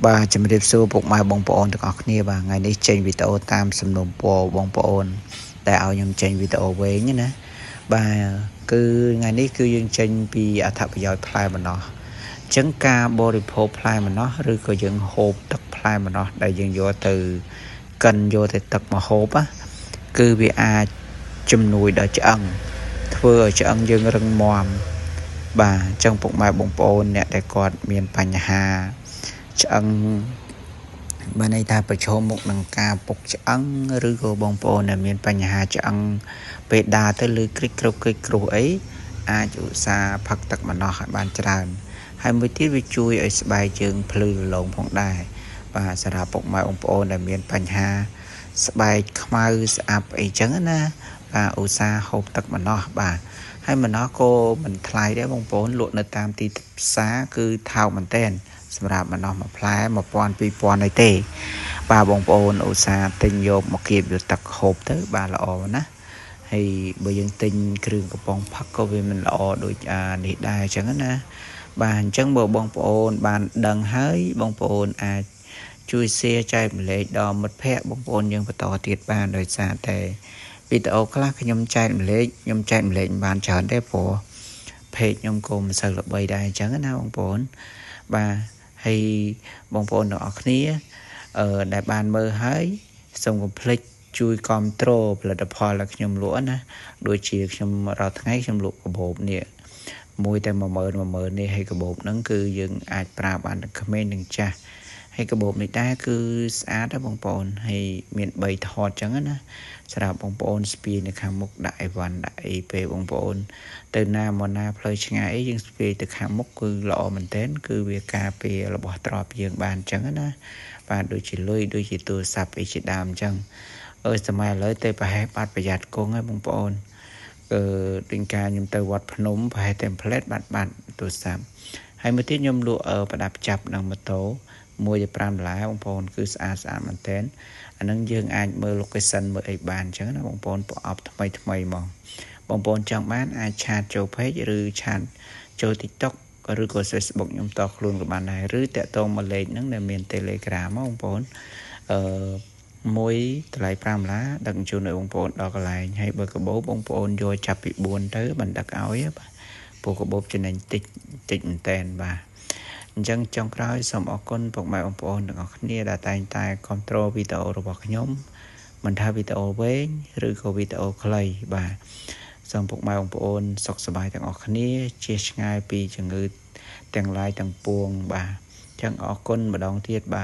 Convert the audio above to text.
បាទជំរាបសួរពុកម៉ែបងប្អូនទាំងអស់គ្នាបាទថ្ងៃនេះចេញវីដេអូតាមសំណូមពរបងប្អូនដែលឲ្យខ្ញុំចេញវីដេអូវែងណាបាទគឺថ្ងៃនេះគឺយើងចេញពីអត្ថប្រយោជន៍ផ្លែម្នាស់អញ្ចឹងការបរិភោគផ្លែម្នាស់ឬក៏យើងហូបទឹកផ្លែម្នាស់ដែលយើងយកទៅកិនយកទៅទឹកមកហូបណាគឺវាអាចជំនួយដល់ឆ្អឹងធ្វើឲ្យឆ្អឹងយើងរឹងមាំបាទអញ្ចឹងពុកម៉ែបងប្អូនអ្នកដែលគាត់មានបញ្ហាឆ្អឹងបានន័យថាប្រឈមមុខនឹងការពុកឆ្អឹងឬក៏បងប្អូនដែលមានបញ្ហាឆ្អឹងពេលដើរទៅលើគ្រិចគ្រប់គ្រិចគ្រោះអីអាចឧស្សាហ៍ផឹកទឹកម្នាស់ឲ្យបានច្រើនហើយមួយទៀតវាជួយឲ្យស្បែកជើងភ្លឺរលោងផងដែរបាទសម្រាប់ពុកម៉ែបងប្អូនដែលមានបញ្ហាស្បែកខ្មៅស្អាប់អីចឹងណាបាទឧស្សាហ៍ហូបទឹកម្នាស់បាទហើយម្នាស់ក៏មិនថ្លៃដែរបងប្អូនលក់នៅតាមទីផ្សារគឺថោកមែនទែនសម្រាប់ម្នាស់មួយផ្លែ1000 2000អីទេបាទបងប្អូនឧស្សាហ៍ទិញយកមកគៀបយកទឹកហូបទៅបាទល្អណាស់ហើយបើយើងទិញគ្រឿងកំប៉ុងផឹកក៏វាមិនល្អដូចអានេះដែរអញ្ចឹងណាបាទអញ្ចឹងបើបងប្អូនបានដឹងហើយបងប្អូនអាចជួយ share ចែករំលែកដល់មិត្តភ័ក្តិបងប្អូនយើងបន្តទៀតបានដោយសារតែវីដេអូខ្លះខ្ញុំចែករំលែកខ្ញុំចែករំលែកមិនបានច្រើនទេព្រោះ page ខ្ញុំក៏មិនសូវល្បីដែរអញ្ចឹងណាបងប្អូនបាទហើយបងប្អូនទាំងអស់គ្នាអឺដែលបានមើលហើយសូមកុំភ្លេចជួយគ្រប់គ្រងផលិតផលដែលខ្ញុំលក់ណាដូចជាខ្ញុំរាល់ថ្ងៃខ្ញុំលក់កាបូបនេះមួយតែ10000 10000នេះហើយកាបូបហ្នឹងគឺយើងអាចប្រើបានទាំងក្មេងនិងចាស់ហើយកាបូបនេះដែរគឺស្អាតណាបងប្អូនហើយមាន3ថតចឹងណាសម្រាប់បងប្អូនស្ពាយនៅខាងមុខដាក់អីវ៉ាន់ដាក់អីពេលបងប្អូនទៅណាមកណាផ្លូវឆ្ងាយអីយើងស្ពាយទៅខាងមុខគឺល្អមែនទែនគឺវាការពាររបស់ទ្រព្យយើងបានចឹងណាបាទដូចជាលុយដូចជាទូរស័ព្ទអីជាដើមចឹងអើយសម័យឥឡូវទៅប្រហែលបាត់ប្រយ័ត្នគង់ហើយបងប្អូនអឺដូចការខ្ញុំទៅវត្តភ្នំប្រហែល template បាត់បាត់ទូរស័ព្ទហើយមួយទៀតខ្ញុំលក់ប្រដាប់ចាប់នឹងម៉ូតូ1ទៅ5ដុល្លារបងប្អូនគឺស្អាតស្អាតមែនទែនអានឹងយើងអាចមើល location មើលអីបានអញ្ចឹងណាបងប្អូនប្រអប់ថ្មីថ្មីមកបងប្អូនចង់បានអាច chat ចូល page ឬ chat ចូល TikTok ឬក៏ Facebook ខ្ញុំតខ្លួនក៏បានដែរឬតាក់ទងមកលេខហ្នឹងដែលមាន Telegram បងប្អូនអឺមួយតម្លៃ5ដុល្លារដឹកជញ្ជូនឲ្យបងប្អូនដល់កន្លែងហើយបើកាបូបបងប្អូនយកចាប់ពី4ទៅបានដឹកឲ្យបាទពួកកាបូបចំណេញតិចតិចមែនតែនបាទអញ្ចឹងចុងក្រោយសូមអរគុណពុកម៉ែបងប្អូនទាំងអស់គ្នាដែលតែងតែគ្រប់គ្រងវីដេអូរបស់ខ្ញុំមិនថាវីដេអូវែងឬក៏វីដេអូខ្លីបាទសូមពុកម៉ែបងប្អូនសុខសប្បាយទាំងអស់គ្នាជៀសឆ្ងាយពីជំងឺទាំងឡាយទាំងពួងបាទអញ្ចឹងអរគុណម្ដងទៀតបាទ។